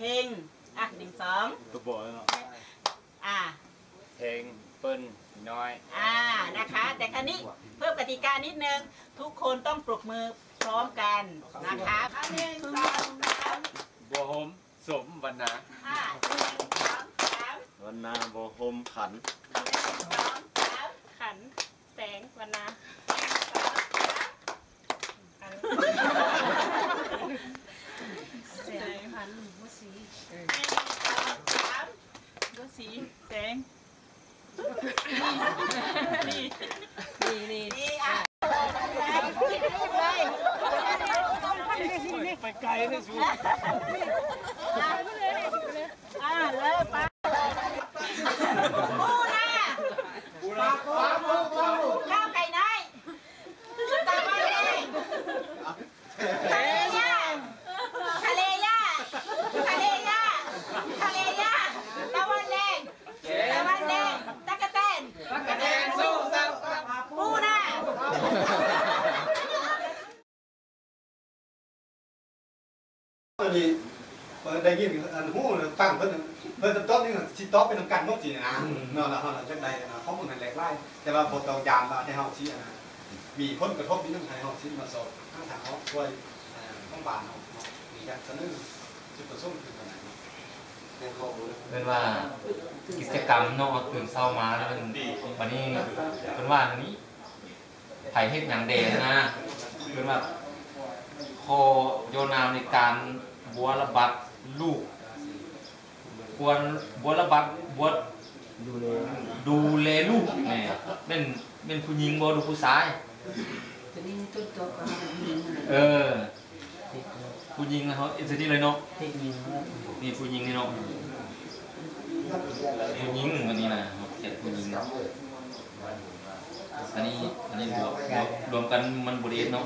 ເຮັງ ອ່ະ ໜຶ່ງ ສອງ ຕົວບໍ່ເນາະ ອ່າ ເຮັງເປີ້ນນ້ອຍ ອ່າ ນະຄະ ແຕ່ຄາວນີ້ເພີ່ມກະຕິການິດໜຶ່ງ ທຸກຄົນຕ້ອງປົບມືພ້ອມກັນນະຄະ ອ່າ ໜຶ່ງ ສອງ ສາມ ບົວໂຮມສົມວັນນາ ອ່າ ໜຶ່ງ ສອງ ສາມ ວັນນາບົວໂຮມຂັນ ໜຶ່ງ ສອງ ສາມ ຂັນ ແສງວັນນາ ໜຶ່ງ ສອງ ສາມ ແສງພັນບົວສີ ເອີ ໜຶ່ງ ສອງ ສາມ ບົວສີ ແສງ ນີ້ ນີ້ ນີ້ ນີ້ ອ່ະ ໄປໄກເລີຍສູ ອ່າ ເລີ່ມໄປ ປູນາ ປູນາ ເຂົ້າໄປໄດ້ ຕາມມາເລີຍ ທະເລຍາ ທະເລຍາ ທະເລຍາ ທະເລຍາ ຕາວັນແດງ ຕາວັນແດງ ຕັກກະແຕນ ຕັກກະແຕນ ສູ້ ສູ້ ປູນາ ອັນນີ້ ເອີ ໄດ້ຍິນ ອັນ ຮູ້ ຟັງເພິ່ນ ເພິ່ນຕອບນີ້ ຊິຕອບໄປນຳກັນໝົດຊີ້ນະ ອືມ ເນາະ ລະເຮົາລະຈັກໄດ້ ອັນ ຂໍ້ມູນໃຫ້ແຫຼກຫຼາຍ ແຕ່ວ່າບໍ່ຕ້ອງຢ້ານວ່າ ໃຫ້ເຮົາຊິ ອັນ ມີຜົນກະທົບອີ່ຫຍັງ ໃຫ້ເຮົາຊິມາສອບຫາທາງອອກຊ່ວຍ ເອີ ຂອງບ້ານເຮົາເນາະ ນີ້ຢາກສະເໜີຈຸດປະສົງຄືອັນນັ້ນເນາະ ເອີ້ນວ່າກິດຈະກຳເນາະ ຕື່ນເຊົ້າມາແລ້ວ ບັດນີ້ເພິ່ນວ່ານີ້ ໃຜເຮັດຫຍັງແດ່ນະ ເພິ່ນວ່າ ຂໍໂຍນາມໃນການບົວລະບັດລູກ ຄວນບົວລະບັດ ບົວ ດູແລ ດູແລລູກ ແມ່ນ ແມ່ນ ແມ່ນຜູ້ຍິງບໍ່ ຫຼືຜູ້ຊາຍ? ຕົວນີ້ຕົວ ຕົວກໍໃຫ້ຜູ້ຍິງ ເອີ ຜູ້ຍິງເຮົາເຮັດຈັ່ງຊີ້ເລີຍເນາະ ນີ້ຜູ້ຍິງນີ້ເນາະ ຜູ້ຍິງອັນນີ້ນະ ເຮົາເຮັດຜູ້ຍິງ ອັນນີ້ ອັນນີ້ລວມ ລວມ ລວມກັນມັນບໍ່ໄດ້ເຮັດເນາະ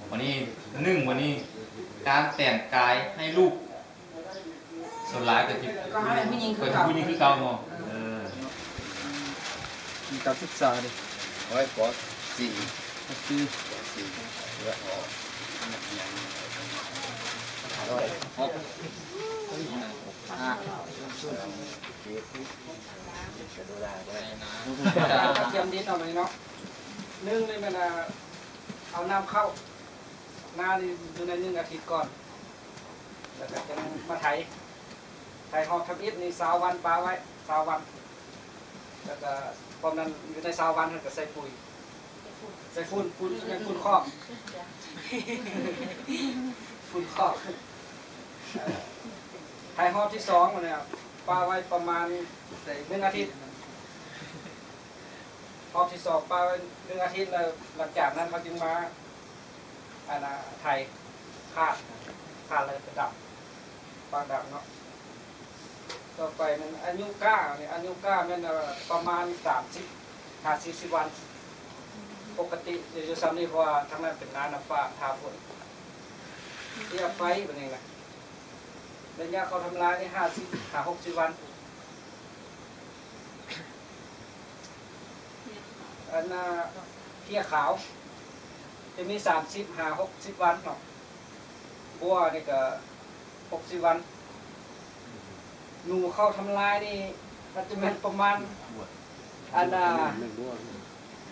ບັດນີ້ ໜຶ່ງ ບັດນີ້ ການແຕ່ງກາຍໃຫ້ລູກ ສ່ວນຫຼາຍກໍຈະ ກໍໃຫ້ຜູ້ຍິງຄືເກົ່າ ກໍຈະຜູ້ຍິງຄືເກົ່າເນາະ ເອີ ເອີ ມີການສຶກສາເດ້ ຮ້ອຍ ປໍສີ່ ປໍສີ່ ປໍສີ່ ແລ້ວກໍ ຮ້ອຍຫົກ ຫ້າ ກະຕຽມດິນເອົາໄວ້ເນາະ ໜຶ່ງນີ້ແມ່ນ ອ່າ ເອົານ້ຳເຂົ້າ ນານີ້ຢູ່ໃນໜຶ່ງອາທິດກ່ອນ ແລ້ວກໍຈັ່ງມາໄຖ ໄຖຮອບທຳອິດນີ້ຊາວວັນ ປະໄວ້ຊາວວັນ ແລ້ວກໍພວກນັ້ນຢູ່ໃນຊາວວັນຫັ້ນກໍໃສ່ປຸຍ ໃສ່ຝຸ່ນ ຝຸ່ນ ຝຸ່ນຄອກ ຝຸ່ນຄອກ ໄຖຮອບທີສອງນີ້ປະໄວ້ປະມານໜຶ່ງອາທິດ ຮອບທີສອງປະໄວ້ໜຶ່ງອາທິດ ແລ້ວຫຼັງຈາກນັ້ນເຂົາຈຶ່ງມາ ອັນນ່າ ໄຖ ຄາດ ຄາດແລ້ວກໍດຳ ປາກດຳເນາະ ຕໍ່ໄປແມ່ນອາຍຸກ້ານີ້ ອາຍຸກ້າແມ່ນ ເອີ ປະມານສາມສິບຫາສີ່ສິບວັນ ປົກກະຕິຢູ່ ຢູ່ຊ່ຳນີ້ ເພາະວ່າທາງນັ້ນເປັນນານ້ຳຟ້າ ຖ້າຝົນ ທີ່ເອົາໄປບັດນີ້ນະ ໄລຍະເຂົ້າທຳລາຍນີ້ຫ້າສິບຫາຫົກສິບວັນ. ອັນນ່າ ເພຍຂາວ ຈະມີສາມສິບຫາຫົກສິບວັນເນາະ ບົວນີ້ກະຫົກສິບວັນ ໜູເຂົ້າທຳລາຍນີ້ ອາດຈະແມ່ນປະມານ ອັນນ່າ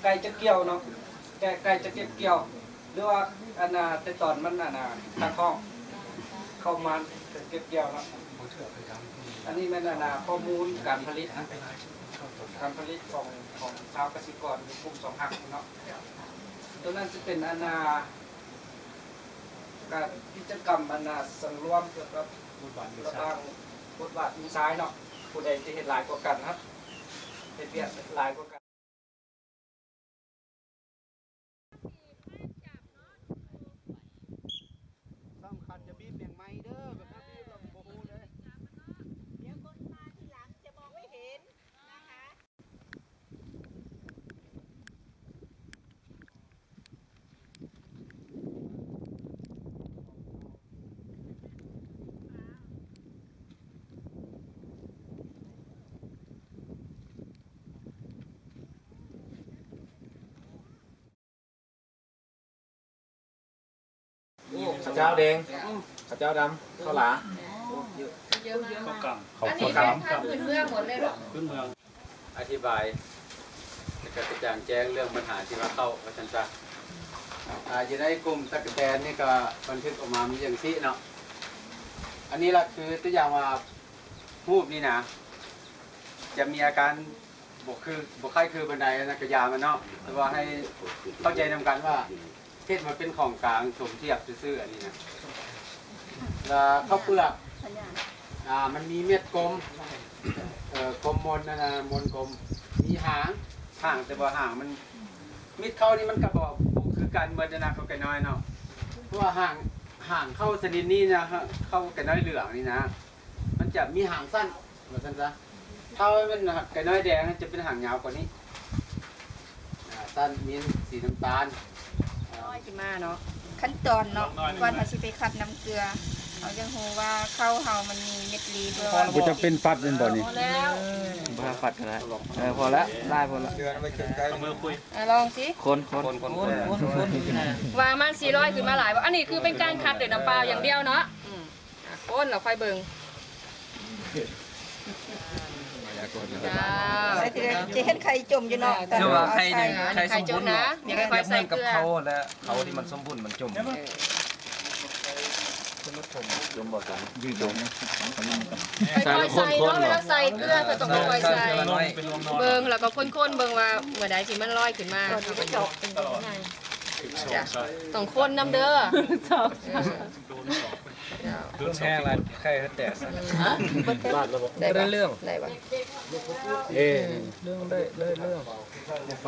ໃກ້ຈະກ່ຽວເນາະ ໃກ້ ໃກ້ຈະເກັບກ່ຽວ ຫຼືວ່າ ອັນນ່າ ແຕ່ຕອນມັນ ອັນນ່າ ຕັ້ງທ້ອງ ເຂົ້າມາເກັບກ່ຽວເນາະ. ອັນນີ້ແມ່ນ ອັນນ່າ ຂໍ້ມູນການຜະລິດ ການຜະລິດຂອງ ຂອງຊາວກະສິກອນຢູ່ກຸ່ມສອງຮັກເນາະ. ໂຕນັ້ນຊິເປັນ ອັນນ່າ ການ ກິດຈະກຳ ອັນນ່າ ສັງລວມກ່ຽວກັບ ລະຫວ່າງບົດບາດຍິງຊາຍເນາະ ຜູ້ໃດຈະເຮັດຫຼາຍກວ່າກັນເນາະ ເຮັດວຽກຫຼາຍກວ່າກັນ. ສຳຄັນຢ່າບີບແມງໄມ້ເດີ ຄັນບີບແລ້ວບໍ່ຮູ້ເດີ ດຽວຄົນມາທີຫຼັງຈະມອງໄມ່ເຫັນນະຄະ. ເຂົ້າເຈົ້າແດງ ເຂົ້າເຈົ້າດຳ ເຂົ້າຫຼາ. ເຍາະມາກ. ເຂົ້າກາງ ອັນນີ້ເປັນພາບພື້ນເມືອງໝົດເລີຍເນາະ. ພື້ນເມືອງ ອະທິບາຍ ແລ້ວກໍກະຈ່າງແຈ້ງເລື່ອງບັນຫາທີ່ວ່າເຂົ້າ ວ່າຊັ້ນຊະ. ອາ ຢູ່ໃນກຸ່ມຕັກກະແຕນນີ້ກໍບັນທຶກອອກມາມີຈັ່ງຊີ້ເນາະ. ອັນນີ້ລະຄືຕົວຢ່າງວ່າ ຮູບນີ້ນະ ຈະມີອາການບໍ່ຄື ບໍ່ຄ້າຍຄືປານໃດນະ ກະຢ່າມັນເນາະ, ແຕ່ວ່າໃຫ້ເຂົ້າໃຈນຳກັນວ່າ ເຮັດມາເປັນຂອງກາງສົມທຽບຊື່ໆ ອັນນີ້ນະ. ແລ້ວເຂົ້າເປືອກ ອ່າ ມັນມີເມັດກົມ ເອີ ກົມມົນນັ້ນນະ ມົນກົມ ມີຫາງ ຫາງ ແຕ່ວ່າຫາງມັນ ເມັດເຂົ້ານີ້ມັນກໍບໍ່ ບໍ່ຄືກັນໝົດນະ ເຂົ້າໄກ່ນ້ອຍເນາະ. ເພາະວ່າຫາງ ຫາງເຂົ້າຊະນິດນີ້ນະ ເຂົ້າໄກ່ນ້ອຍເຫຼືອງນີ້ນະ ມັນຈະມີຫາງສັ້ນ ວ່າຊັ້ນຊະ. ຖ້າວ່າແມ່ນໄກ່ນ້ອຍແດງ ຈະເປັນຫາງຍາວກວ່ານີ້ ອ່າ ສັ້ນ ມີສີນ້ຳຕານ ອ່າ ນ້ອຍຂຶ້ນມາເນາະ. ຂັ້ນຕອນເນາະ ກ່ອນເຮົາຊິໄປຂັດນ້ຳເກືອ ເຮົາຢາກຮູ້ວ່າເຂົ້າເຮົາມັນມີເມັດລີບໍ່? ບໍ່ຈຳເປັນຟັດແມ່ນບໍ່ນີ້? ບໍ່ແລ້ວ ບໍ່ຟັດກໍໄດ້. ເອີ ພໍແລ້ວ ຫຼາຍພໍແລ້ວ. ເອົາມືຄຸຍ ອ່າ ລອງຊິ ຄົນ ຄົນ ຄົນ ຄົນ ຄົນ ວ່າມັນຊິລອຍຂຶ້ນມາຫຼາຍບໍ່? ອັນນີ້ຄືເປັນການຂັດດ້ວຍນ້ຳເປົ່າຢ່າງດຽວເນາະ. ອືມ ອ່ະ ຄົນແລ້ວຄ່ອຍເບິ່ງ. ເຈົ້າ ຊິເຫັນໄຂ່ຈົມຢູ່ເນາະ. ຄືວ່າໄຂ່ນີ້ ໄຂ່ສົມບູນເນາະ ຢ່າໄປຄ່ອຍໃສ່ເກືອ. ເຂົ້າ ແລະ ເຂົ້າທີ່ມັນສົມບູນມັນຈົມ ເອີ ຈົມບໍ່ຈົມ ຢູ່ຈົມ. ຄ່ອຍໆໃສ່ເນາະ ເວລາໃສ່ເກືອກໍຕ້ອງຄ່ອຍໆໃສ່ ເບິ່ງ ແລ້ວກໍຄົນໆເບິ່ງວ່າເມື່ອໃດທີ່ມັນລອຍຂຶ້ນມາ ເຮົາກໍຍົກ. ຕ້ອງຄົນນຳເດີ. ເອີ ໂດນແຮງຫຼາຍ ໄຂ່ເຮັດແຕກຊະ. ໄດ້ເລື່ອງ ໄດ້ບໍ່? ເອີ ເລື່ອງ ໄດ້ ໄດ້ເລື່ອງ.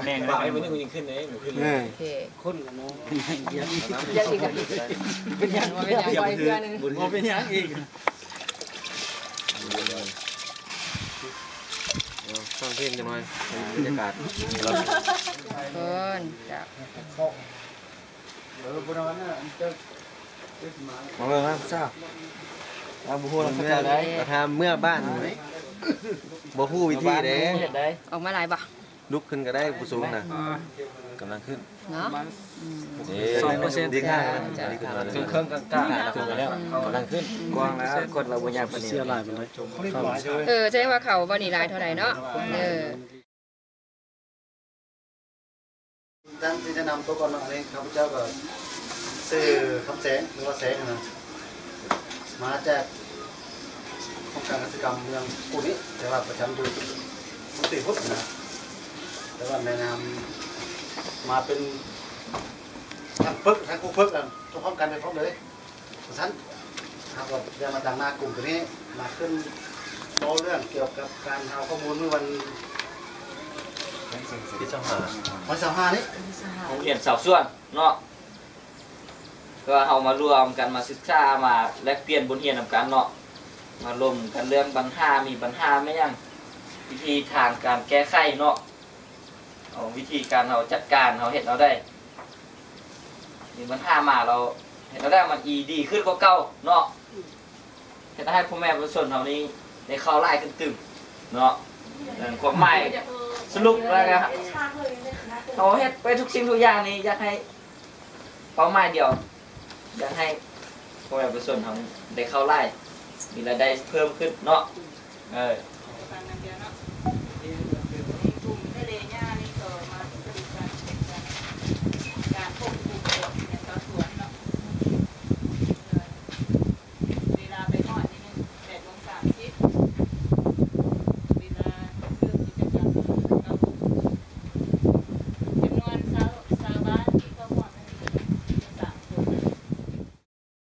ແຮງຫຼາຍ ມັນຍັງຂຶ້ນເດ້ ມັນຂຶ້ນເລີຍ. ໂອເຄ ຄົນເນາະ ຢ່າອີກ ເປັນຫຍັງ ບໍ່ເປັນຫຍັງ ບໍ່ເປັນຫຍັງອີກ. ຟັງເພງຈັກໜ່ອຍ ບັນຍາກາດ. ເພິ່ນ ເຈົ້າ ເອີ ບໍ່ນອນນະ ເຈົ້າ ມາເບິ່ງນຳຊາວ ເຮົາບໍ່ຮູ້ນຳເຂົາເຈົ້າໃດ໋ ກະຖາມເມືອບ້ານ ບໍ່ຮູ້ວິທີເດ້. ອອກມາຫຼາຍບໍ່? ລຸກຂຶ້ນກໍໄດ້ ຜູ້ສູງນະ ກຳລັງຂຶ້ນເນາະ. ອືມ ສອງເປີເຊັນ ດີຂ້າ ດີຂຶ້ນມາເລີຍ ເຄິ່ງໆ ກາງໆ ກຳລັງຂຶ້ນ. ກວ້າງແລ້ວ ຄົນລາວບໍ່ຍາກປານນີ້ ເສຍຫຼາຍປານໃດ. ເອີ ສະແດງວ່າເຂົາບໍ່ນີ້ຫຼາຍເທົ່າໃດເນາະ. ເອີ ທ່ານທີ່ແນະນຳຕົວກ່ອນເນາະ ອັນນີ້ຂ້າພະເຈົ້າກໍຊື່ຄຳແສງ ຫຼືວ່າແສງຫັ້ນນະ ມາຈາກຫ້ອງການກະສິກຳເມືອງກຸນີ້ ແຕ່ວ່າປະຈຳຢູ່ກຸຕິພຸດນະ ແຕ່ວ່າແນະນຳມາເປັນທັງຝຶກ ທັງຄູຝຶກ ແລ້ວ ພ້ອມກັນໄປພ້ອມເລີຍ. ຊັ້ນ ເຮົາກໍໄດ້ມາຕັ້ງໜ້າກຸ່ມໂຕນີ້ ມາຂຶ້ນເວົ້າເລື່ອງກ່ຽວກັບການຫາຂໍ້ມູນມື້ວັນທີຊາວຫ້າ ວັນທີຊາວຫ້ານີ້ ໂຮງຮຽນຊາວສວນເນາະ ເພື່ອເຮົາມາລວມກັນມາສຶກສາ ມາແລກປ່ຽນບົດຮຽນນຳກັນເນາະ ມາລົມກັນເລື່ອງບັນຫາ ມີບັນຫາແມ່ນຫຍັງ ວິທີທາງການແກ້ໄຂເນາະ ເອົາວິທີການເຮົາຈັດການ ເຮົາເຮັດແນວໃດ ມີບັນຫາມາ ເຮົາເຮັດແນວໃດມັນອີ ດີຂຶ້ນກວ່າເກົ່າເນາະ ເຮັດໃຫ້ພໍ່ແມ່ປະຊາຊົນເຮົານີ້ໄດ້ເຂົ້າຫຼາຍຂຶ້ນຕື່ມເນາະ. ເອີ ຄວາມໝາຍສະຫຼຸບແລ້ວກະ ເຮົາເຮັດໄປທຸກສິ່ງທຸກຢ່າງນີ້ ຢາກໃຫ້ ເປົ້າໝາຍດຽວ ຢາກໃຫ້ພໍ່ແມ່ປະຊາຊົນເຮົາໄດ້ເຂົ້າຫຼາຍ ມີລາຍໄດ້ເພີ່ມຂຶ້ນເນາະ. ເອີ